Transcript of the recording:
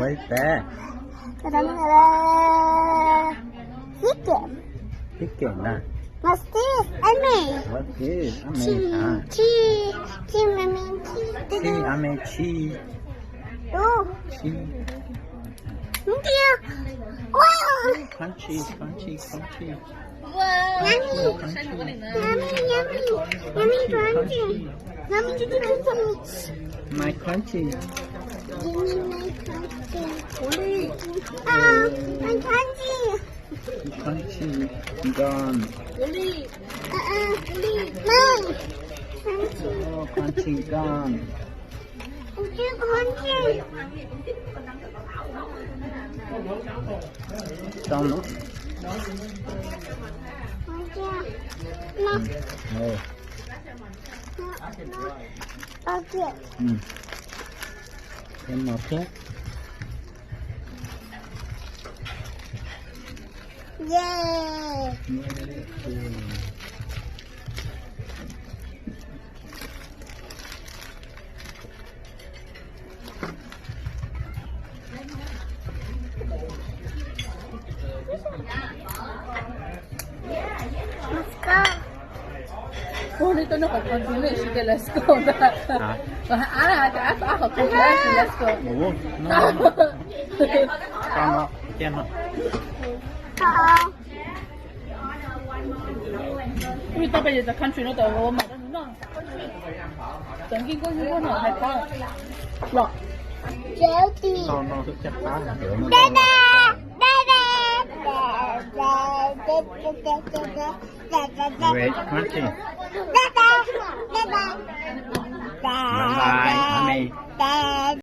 Ua ib pab. Chicken. Chicken na. What's this? Ame. What's this? Ame hả? Cheese. Cheese, mommy, cheese. Cheese, ame, cheese. Ú. Cheese. Không kìa. Wow. Crunchy, crunchy, crunchy. Wow. Yummy. Crunchy, crunchy. Yummy, yummy. Yummy, crunchy. Yummy, yummy, yummy. My crunchy. Give me my crunchy. Uli. Ah, my crunchy. Crunchy gone. Uli. Uh-uh. Uli. Mine. Crunchy. Oh, crunchy gone. Tau no. Uli. Uli. Thêm một phép. Yeah. Let's go. Ua li tau noj qhov qhov ntxwg ne, si tias let's go ntag. Hả? Ab, ab, ab, qhov qhov ntxwg si let's go. Ua, no. Tau no, cia no. Tau. Ui, tau pes yog cov country no tau ua mas tau noj. Cov nkij nkuaj nkij nkuaj no hais qab los. Tau no cia qab. Bye bye, bye bye. Wait, country. Bye bye, bye bye. Bye bye, honey. Bye.